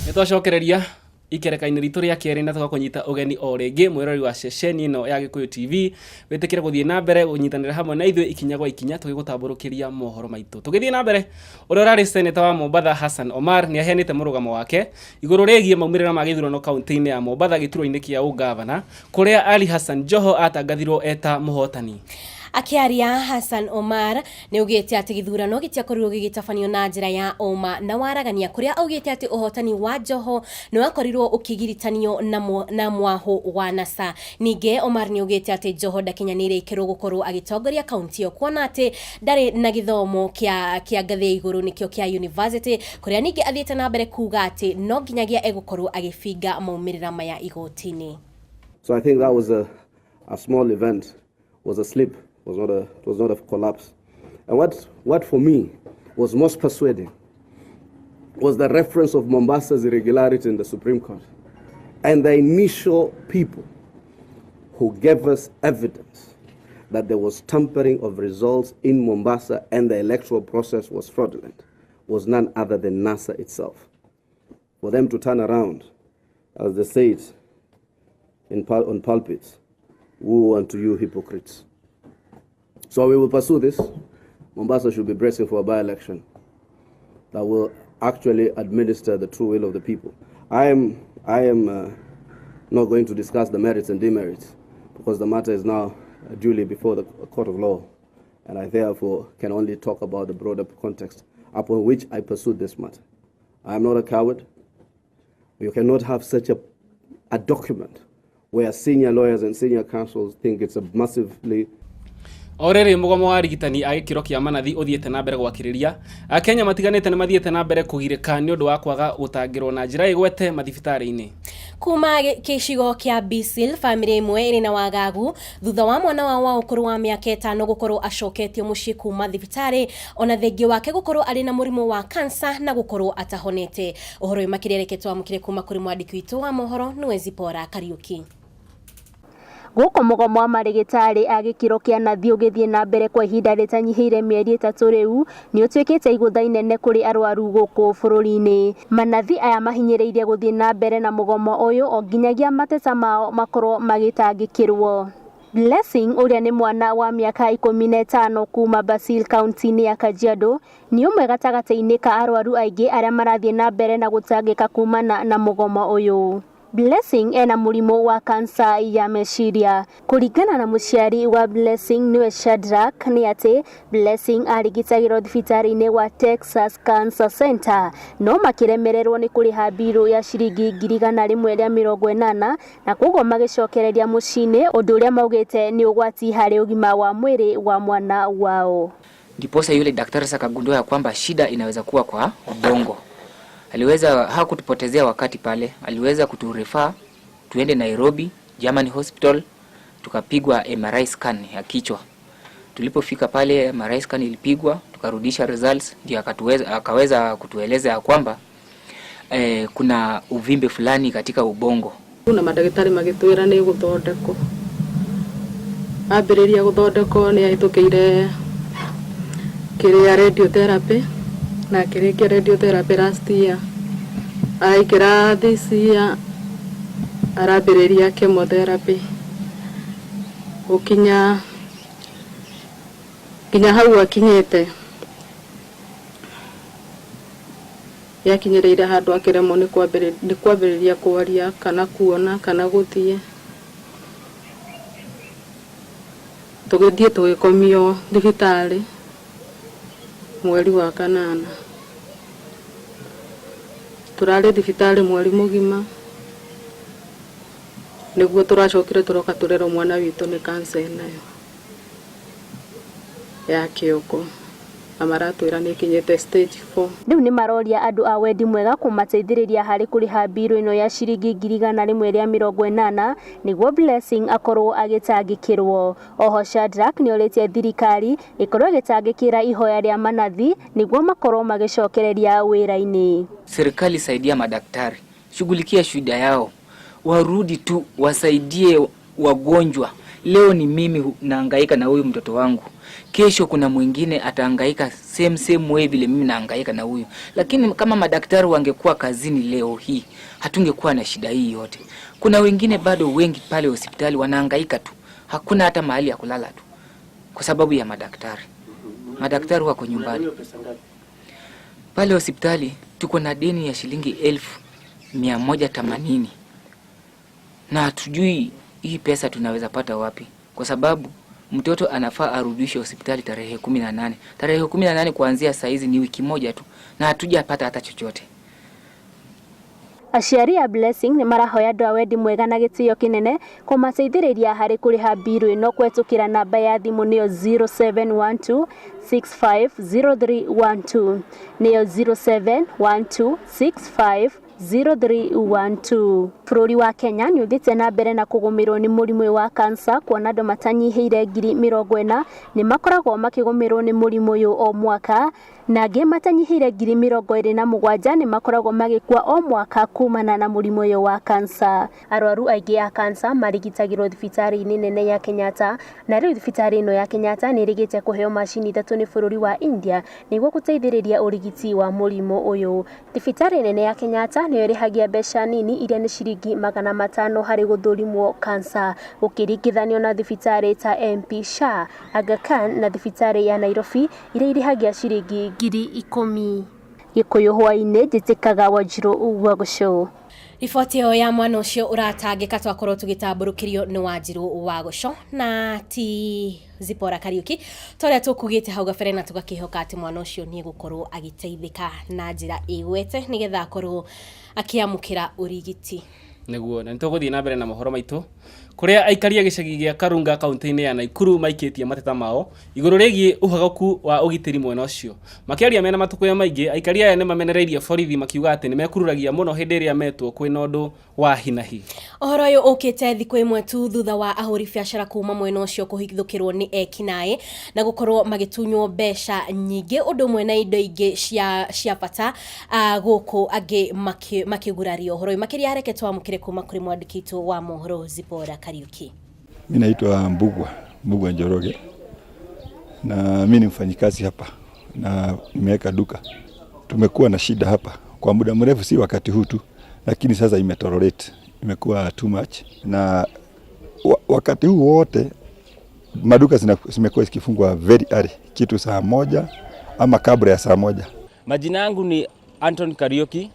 Nĩ twacokereria ikereka-inĩ ritũ rĩa kerĩ na tũgakũnyita ũgeni o rĩngĩ mwĩrori wa ceceni ĩno ya Gĩkũyũ TV wĩtĩkĩre gũthiĩ na mbere gũnyitanĩra hamwe na ithuĩ ikinya gwa ikinya tũgĩgũtambũrũkĩria mohoro maitũ. Tũgĩthiĩ na mbere, ũrĩa ũrarĩ seneta wa Mombatha Hassan Omar nĩ aheanĩte mũrũgamo wake igũrũ rĩgiĩ maumĩrĩra ma gĩthurano kaunti-inĩ ya Mombatha gĩturwa-inĩ kĩa ũngavana kũrĩa Ali Hassan Joho atangathirwo eta mũhotani. Akĩaria Hassan Omar nĩ augĩte atĩ gĩthurano gĩtiakorirwo gĩgĩtabanio na njĩra ya ũma na waragania kũrĩa augĩte atĩ ũhotani wa Joho nĩ wakorirwo ũkĩgiritanio na mwahũ wa NASA. Ningĩ Omar nĩ augĩte atĩ Joho ndakinyanĩire ikĩro gũkorwo agĩtongoria kaunti ĩyo kuona atĩ ndarĩ na gĩthomo kĩa kĩa ngathĩ ya igũrũ nĩkĩo kĩa university kũrĩa ningĩ athiĩte na mbere kuga atĩ no nginyagia egũkorwo agĩbinga maumĩrĩra maya igoti-inĩ. So I think that was a small event, was a slip, was not a collapse. And what for me was most persuading was the reference of Mombasa's irregularity in the Supreme Court and the initial people who gave us evidence that there was tampering of results in Mombasa and the electoral process was fraudulent was none other than NASA itself. For them to turn around, as they say it on pulpits, woe unto you hypocrites. So we will pursue this. Mombasa should be bracing for a by-election that will actually administer the true will of the people. I am not going to discuss the merits and demerits because the matter is now duly before the court of law, and I therefore can only talk about the broader context upon which I pursued this matter. I am not a coward. You cannot have such a document where senior lawyers and senior counsels think it's a massively O rĩrĩ mũgomo wa arigitani a gĩkĩro kĩa manathi ũthiĩte na mbere gwakĩrĩria, akenya matiganĩte nĩ mathiĩte na mbere kũgirĩka nĩ ũndũ wa kwaga gũtangĩrwo na njĩra ĩgwete mathibitarĩ-inĩ. Kuma gĩcigo kĩa Bisil, bamĩrĩ ĩmwe ĩrĩ na wagagu thutha wa mwana wao wa ũkũrũ wa mĩaka 5 gũkorwo acoketio mũciĩ kuma thibitarĩ ona thengia wake gũkorwo arĩ na mũrimũ wa kansa na gũkorwo atahonete. Ũhoro ũyũ makĩria reke twamũkĩre kuma kũrĩ mwandĩki witũ wa mohoro nĩwe Zipora Kariuki. Gũkũ mũgomo wa marĩgĩtarĩ a gĩkĩro kĩa nathi ũgĩthiĩ na mbere kwa ihinda rĩtanyihĩire mĩeri 3 rĩu, nĩ ũtuĩkĩte igũtha inene kũrĩ arwaru gũkũ bũrũri-inĩ. Manathi aya mahinyĩrĩirie gũthiĩ na mbere na mũgomo ũyũ o nginyagia mateta mao makorwo magĩtangĩkĩrwo. Blessing ũrĩa nĩ mwana wa mĩaka 15 kuma Basil kaunti-inĩ ya Kajiado nĩ ũmwe gatagatĩ-inĩ ka arwaru aingĩ arĩa marathiĩ na mbere na gũtangĩka kumana na mũgomo ũyũ. Blessing ena mũrimũ wa kansa ya meciria. Kũringana na mũciari wa Blessing nĩwe Shadrack nĩ atĩ Blessing arigitagĩrwo thibitarĩ-inĩ wa Texas Cancer Center no makĩremererwo nĩ kũrĩha mbirũ ya ciringi 180,000 na koguo magĩcokereria mũciĩ-inĩ, ũndũ ũrĩa maugĩte nĩ ũgwati harĩ ũgima wa mwĩrĩ wa mwana wao. Ndiposa yule daktari sasa akagundua ya kwamba shida inaweza kuwa kwa ubongo. Aliweza hakutupotezea wakati pale, aliweza kuturefer tuende Nairobi German Hospital, tukapigwa MRI scan ya kichwa. Tulipofika pale MRI scan ilipigwa, tukarudisha results, ndio akaweza kutueleza ya kwamba kuna uvimbe fulani katika ubongo. Na mandagĩtarĩ magĩtwĩra nĩ gũthondekwo, ambĩrĩria gũthondekwo nĩ ahĩtũkĩire kĩrĩa radiotherapy na akĩrĩkia radiotherapy last year, araikĩra this year arambĩrĩria chemotherapy gũkinya nginya hau akinyĩte yakinyĩrĩire handũ akĩremwo nĩ kwambĩrĩria kwaria kana kuona kana gũthiĩ. Tũgĩthiĩ tũgĩkomio thibitarĩ mweri wa kanana, tũrarĩ thibitarĩ mweri mũgima nĩguo tũracokire tũroka tũrerwo mwana witũ nĩ cancer enayo ya kĩongo na maratwĩra nĩ ĩkinyĩte stage 4. Rĩu nĩ maroria andũ a wendi mwega kũmateithĩrĩria harĩ kũrĩha mbirũ ĩno ya ciringi 180,000 nĩguo Blessing akorwo agĩtangĩkĩrwo. Oho Shadrack nĩ orĩtie thirikari ĩkorwo ĩgĩtangĩkĩra ihoya rĩa manathi nĩguo makorwo magĩcokereria wĩra-inĩ. Serikali saidia madaktari, shughulikia shida yao, warudi tu wasaidie wagonjwa. Leo ni mimi nahangaika na huyu mtoto wangu, kesho kuna mwingine atahangaika same same way vile mimi nahangaika na huyu. Lakini kama madaktari wangekuwa kazini leo hii, hatungekuwa na shida hii yote. Kuna wengine bado wengi pale hospitali wanahangaika tu, hakuna hata mahali ya kulala tu kwa sababu ya madaktari. Madaktari wako nyumbani. Pale hospitali tuko na deni ya shilingi 180,000 na hatujui hii pesa tunaweza pata wapi, kwa sababu mtoto anafaa arudishwe hospitali tarehe 18. Tarehe 18 kuanzia saa hizi ni wiki moja tu, na hatujapata hata chochote. Aciari a Blessing nĩ marahoya andũ a wendi mwega na gĩtĩo kĩnene kũmateithĩrĩria harĩ kũrĩha mbiru ĩno kũhetũkĩra namba ya thimũ nĩyo 0712 650312, nĩyo 0712 650312. Bũrũri wa Kenya nĩ ũthiĩte na mbere na kũgũmĩrwo nĩ mũrimũ ũyũ wa kansa, kuona andũ matanyihĩire 40,000 nĩ makoragwo makĩgũmĩrwo nĩ mũrimũ ũyũ o mwaka, na angĩ matanyihĩire 27,000 nĩ makoragwo magĩkua o mwaka kumana na mũrimũ ũyũ wa kansa. Arwaru aingĩ a kansa marigitagĩrwo thibitarĩ-inĩ nene ya Kenyatta, na rĩu thibitarĩ ĩno ya Kenyatta nĩ ĩrĩgĩte kũheo macini ithatũ nĩ bũrũri wa India nĩguo gũteithĩrĩria ũrigiti wa mũrimũ ũyũ. Thibitarĩ nene ya Kenyatta nĩyo ĩrĩhagia mbeca nini iria nĩ ciringi 500 harĩ gũthũrimwo kansa, gũkĩringithanio na thibitarĩ ta MP Shah, Aga Khan na thibitarĩ ya Nairobi iria irĩhagia ciringi 10,000. Gĩkũyũ hwaĩ-inĩ, njĩtĩkaga Wanjirũ wa Gũcũ. Riboti ĩyo ya mwana ũcio ũratangĩka twakorwo tũgĩtambũrũkĩrio nĩ Wanjirũ wa Gũco na ti Zipporah Kariuki ta ũrĩa tũkugĩte hau gabere, na tũgakĩhoka atĩ mwana ũcio nĩ egũkorwo agĩteithĩka na njĩra ĩgwete nĩgetha akorwo akĩamũkĩra ũrigiti. Nĩguo, na nĩtũgũthiĩ na mbere na mohoro maitũ kũrĩa aikari a gĩcagi gĩa Karunga kaunti-inĩ ya Nakuru maikĩtie mateta mao igũrũ rĩgiĩ ũhagoku wa ũgitĩri mwena ũcio. Makĩaria mena matukũya maingĩ, aikari aya nĩ mamenereirie borithi makiuga atĩ nĩ mekururagia mũno hĩndĩ ĩrĩa metwo kwĩna ũndũ wa hinahi. Ũhoro ũyũ ũkĩte thikũ ĩmwe tu thutha wa ahũri biacara kuma mwena ũcio kũhithũkĩrwo nĩ ekinaĩ na gũkorwo magĩtunywo mbeca nyingĩ ũndũ ũmwe na indo ingĩ cia bata gũkũ angĩ makĩgurario. Ũhoro ũyũ makĩria reke twamũkĩre kuma kũrĩ mwandĩki witũ wa mohoro Zipporah Kariuki. Mimi naitwa Mbugua Njoroge, na mimi ni mfanyikazi hapa na nimeweka duka. Tumekuwa na shida hapa kwa muda mrefu, si wakati huu tu, lakini sasa imetolerate, imekuwa too much, na wakati huu wote maduka zimekuwa zikifungwa very early, kitu saa 1 ama kabla ya saa 1. Majina yangu ni Anton Kariuki.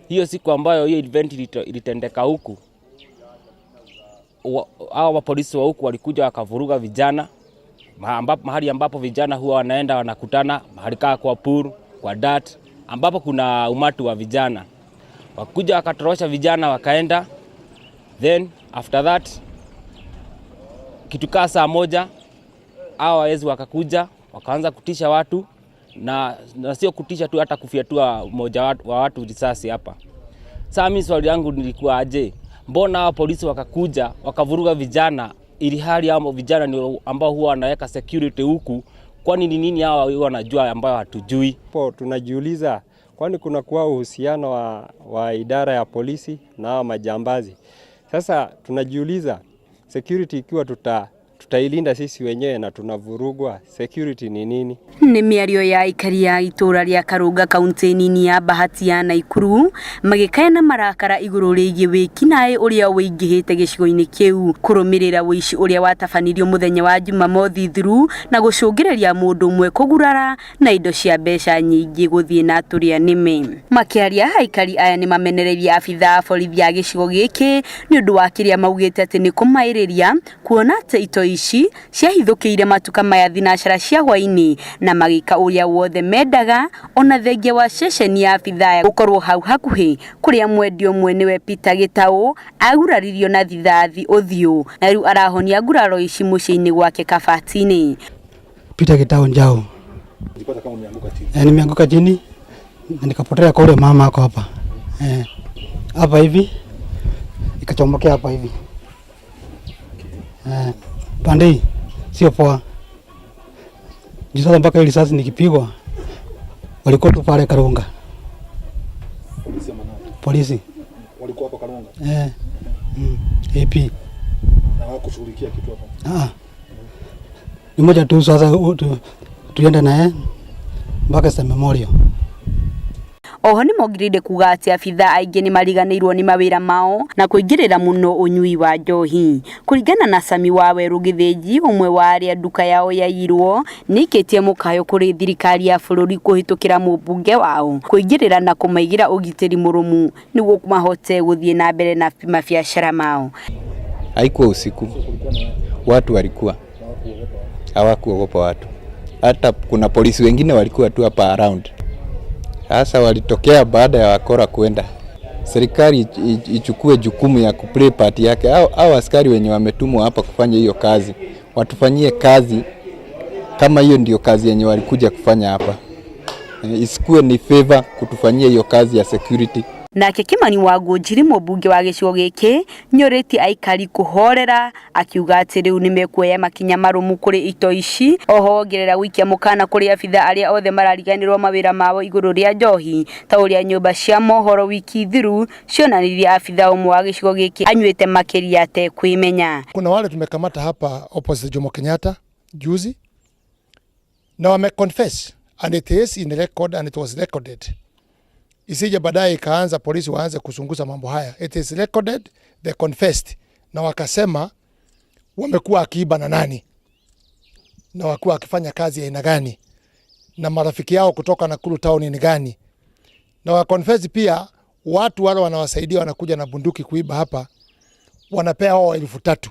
Hiyo siku ambayo hiyo event ilitendeka huku, hao polisi wa huku walikuja wakavuruga vijana mahali ambapo vijana huwa wanaenda wanakutana, mahali kaa kwa pool, kwa dat, ambapo kuna umati wa vijana. Wakuja wakatorosha vijana wakaenda. Then after that kitu kaa saa 1 hao wezi wakakuja wakaanza kutisha watu, na sio kutisha tu, hata kufyatua mmoja wa watu risasi hapa. Sasa mimi swali yangu nilikuwa aje, mbona hao polisi wakakuja wakavuruga vijana ili hali hao vijana ni ambao huwa wanaweka security huku? Kwani ni nini hao wanajua ambao hatujui? Po tunajiuliza kwani kuna kuwa uhusiano wa idara ya polisi na hao majambazi. Sasa tunajiuliza security ikiwa tutailinda sisi wenyewe na tunavurugwa, security ni nini? Nĩ mĩario ya aikari a itũũra rĩa Karunga kaunti nini ya Bahati ya Nakuru magĩkaya na marakara igũrũ rĩgiĩ wĩkinaĩ ũrĩa wĩingĩhĩte gĩcigo-inĩ kĩu kũrũmĩrĩra ũici ũrĩa watabanirio mũthenya wa Jumamothi thiru na gũcũngĩrĩria mũndũ ũmwe kũgurara na indo cia mbeca nyingĩ gũthiĩ na tũrĩa nĩme. Makĩaria aikari aya nĩ mamenereirie abithaa a borithi a gĩcigo gĩkĩ nĩ ũndũ wa kĩrĩa maugĩte atĩ nĩ kũmaĩrĩria kuona atĩ itoi ici ciahithũkĩire matuka maya thinacara cia hwaĩ-inĩ na magĩka ũrĩa wothe mendaga ona thengia wa ceceni ya abithaa ya gũkorwo hau hakuhĩ kũrĩa mwendia ũmwe nĩwe Peter Gĩtaũ aguraririo na thithathi ũthiũ na rĩu arahonia nguraro ici mũciĩ-inĩ gwake kabati-inĩ. Peter Gĩtaũ Njau. Nimeanguka chini na nikapotea kwa ule mama ako hapa. Hapa hivi ikachomokea hapa hivi. Pande sio poa. Sasa mpaka ile risasi nikipigwa walikuwa tu pale Karunga. Polisi walikuwa hapo Karunga. AP. Hawakushughulikia kitu hapa. Ah. Ni moja tu sasa tulienda naye mpaka Eastern Memorial. Oho nĩmongereire kuga atĩ abithaa aingĩ nĩmariganĩirwo nĩ mawĩra mao na kũingĩrĩra mũno ũnyui wa njohi. Kũringana na Sami Wawerũ Gĩthĩnji ũmwe wa arĩa nduka yao yaiyirwo nĩaikĩtie mũkayo kũrĩ thirikari ya bũrũri kũhĩtũkĩra mũmbunge wao kũingĩrĩra na kũmaigĩra ũgitĩri mũrũmu nĩguo mahote gũthiĩ na mbere na mabiacara mao. Haikuwa usiku, watu walikuwa hawakuogopa watu, hata kuna polisi wengine walikuwa tu hapa around. Sasa walitokea baada ya wakora kwenda. Serikali ichukue jukumu ya kuplay part yake, au askari wenye wametumwa hapa kufanya hiyo kazi watufanyie kazi kama hiyo ndio kazi yenye walikuja kufanya hapa. Isikuwe ni favor kutufanyia hiyo kazi ya security. Nake Kimani Wangũnjiri mũmbunge wa gĩcigo gĩkĩ nĩorĩtie aikari kũhorera akiuga atĩ rĩu nĩmekuoya makinya marũmu kũrĩ itoi ici oho ongerera gũikia mũkana kũrĩ abithaa arĩa othe marariganĩrwo mawĩra mao igũrũ rĩa njohi ta ũrĩa nyũmba cia mohoro wiki thiru cionanirie abithaa ũmwe wa gĩcigo gĩkĩ anyuĩte makĩria atekwĩmenya. Kuna wale tumekamata hapa opposite Jomo Kenyatta juzi na wame confess and it is in record and it was recorded. Isije baadaye ikaanza polisi waanze kuchunguza mambo haya. It is recorded, they confessed na wakasema wamekuwa akiiba na nani na wakuwa akifanya kazi ya aina gani na marafiki yao kutoka Nakuru town ni gani, na wa confess pia watu wale wanawasaidia wanakuja na bunduki kuiba hapa, wanapea wao 3,000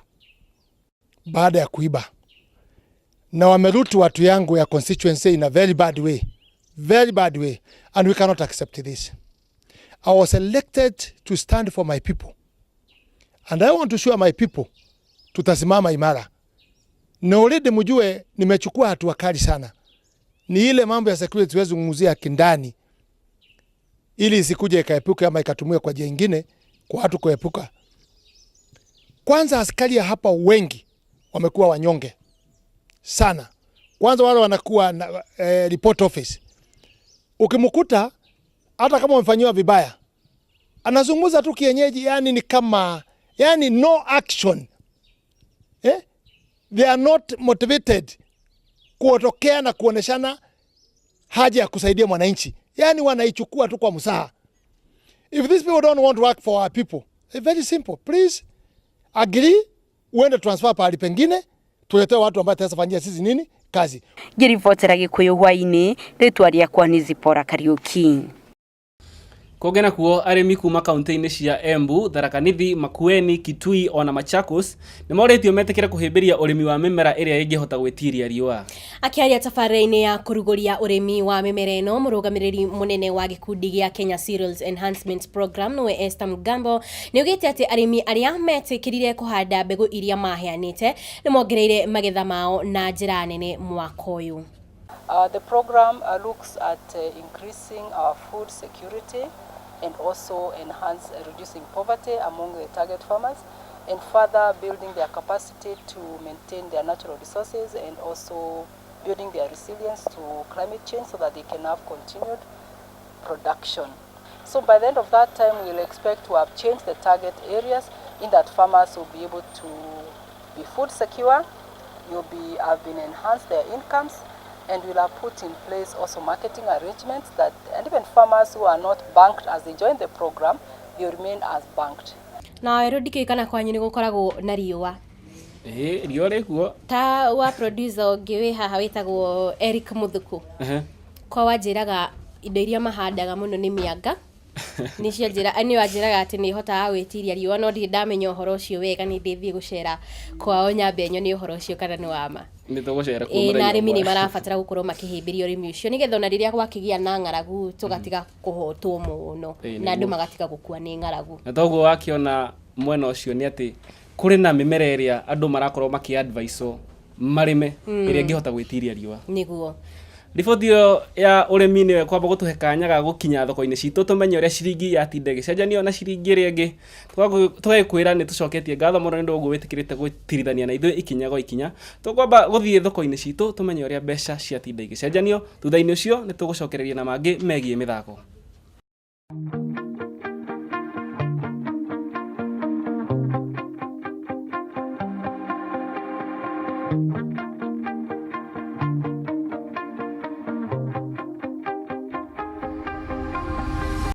baada ya kuiba, na wameruti watu yangu ya constituency in a very bad way. Very bad way, and we cannot accept this. I was elected to stand for my people, and I want to assure my people tutasimama imara. Na already mjue nimechukua hatua kali sana. Ni ile mambo ya security siwezi kuzungumzia kindani, ili isikuje ikaepuke ama ikatumiwa kwa njia nyingine kwa watu kuepuka. Kwanza askari hapa wengi wamekuwa wanyonge sana. Kwanza wale wanakuwa na report office. Ukimkuta hata kama umefanyiwa vibaya anazungumza tu kienyeji, yani ni kama yani no action. They are not motivated kuotokea na kuoneshana haja ya kusaidia mwananchi, yani wanaichukua tu kwa msaha. If these people don't want to work for our people, it's very simple. Please agree uende transfer pahali pengine, tuletee watu ambao tutafanyia sisi nini kazi. Ngĩribotera Gĩkũyũ hwainĩ, rĩtwa rĩakwa nĩ Zipporah Kariuki. Kũngĩ nakuo arĩmi kuma kaunti-inĩ cia Embu, Tharaka Nithi, Makueni, Kitui ona Machakos nĩmorĩtio metĩkĩre kũhĩmbĩria ũrĩmi wa mĩmera ĩrĩa ĩngĩhota gwĩtiria riũa. Akĩaria tabarĩra-inĩ ya kũrugũria ũrĩmi wa mĩmera ĩno, mũrũgamĩrĩri mũnene wa gĩkundi gĩa Kenya Cereals Enhancement Program nĩwe Esther Mugambo nĩaugĩte atĩ arĩmi arĩa metĩkĩrire kũhanda mbegũ iria maheanĩte nĩmongereire magetha mao na njĩra nene mwaka ũyũ. The program looks at increasing our food security and also enhance reducing poverty among the target farmers and further building their capacity to maintain their natural resources and also building their resilience to climate change so that they can have continued production. So by the end of that time, we'll expect to have changed the target areas in that farmers will be able to be food secure, will be have been enhanced their incomes, and we'll have put in place also marketing arrangements that, and even farmers who are not banked as they join the program, they remain as banked. Na werũ ndikĩũĩ kana kwanyu nĩ gũkoragwo na riũa. Ĩĩ, riũa rĩkuo. Ta wa producer ũngĩ wĩ haha wĩtagwo Eric Muthuku. Kwa wanjĩraga indo iria mahandaga mũno nĩ mĩanga. Nĩcio njĩra, nĩ wanjĩraga atĩ nĩ ĩhotaga gwĩtiria riũa no ndirĩ ndamenya ũhoro ũcio wega, nĩ ndĩthiĩ gũcera kwao nyambe nyone ũhoro ũcio kana nĩ wa ma. Nĩ tũgũcera kuo Ĩĩ, na mũthenya arĩmi nĩ ũmwe. marabatara gũkorwo makĩhĩmbĩria ũrĩmi ũcio nĩgetha ona rĩrĩa gwakĩgĩa na ng'aragu tũgatiga kũhotwo mũno na andũ magatiga gũkua nĩ ng'aragu. Na toguo wakĩona mwena ũcio nĩ atĩ kũrĩ na mĩmera ĩrĩa andũ marakorwo makĩ-advise marĩme ĩrĩa ĩngĩhota gwĩtiria riũa. Nĩguo. Riboti ĩyo ya ũrĩmi nĩyo ĩkwamba gũtũhe kanya ga gũkinya thoko-inĩ citũ tũmenye ũrĩa ciringi yatinda ĩgĩcenjanio na ciringi ĩrĩa ĩngĩ. Tũgagĩkwĩra nĩ tũcoketie ngatho mũno nĩ ũndũ ũguo wĩtĩkĩrĩte gũtirithania na ithuĩ ikinya gwa ikinya. Tũkwamba gũthiĩ thoko-inĩ citũ tũmenye ũrĩa mbeca ciatinda igĩcenjanio. Thutha-inĩ ũcio nĩ tũgũcokereria na mangĩ megiĩ mĩthako.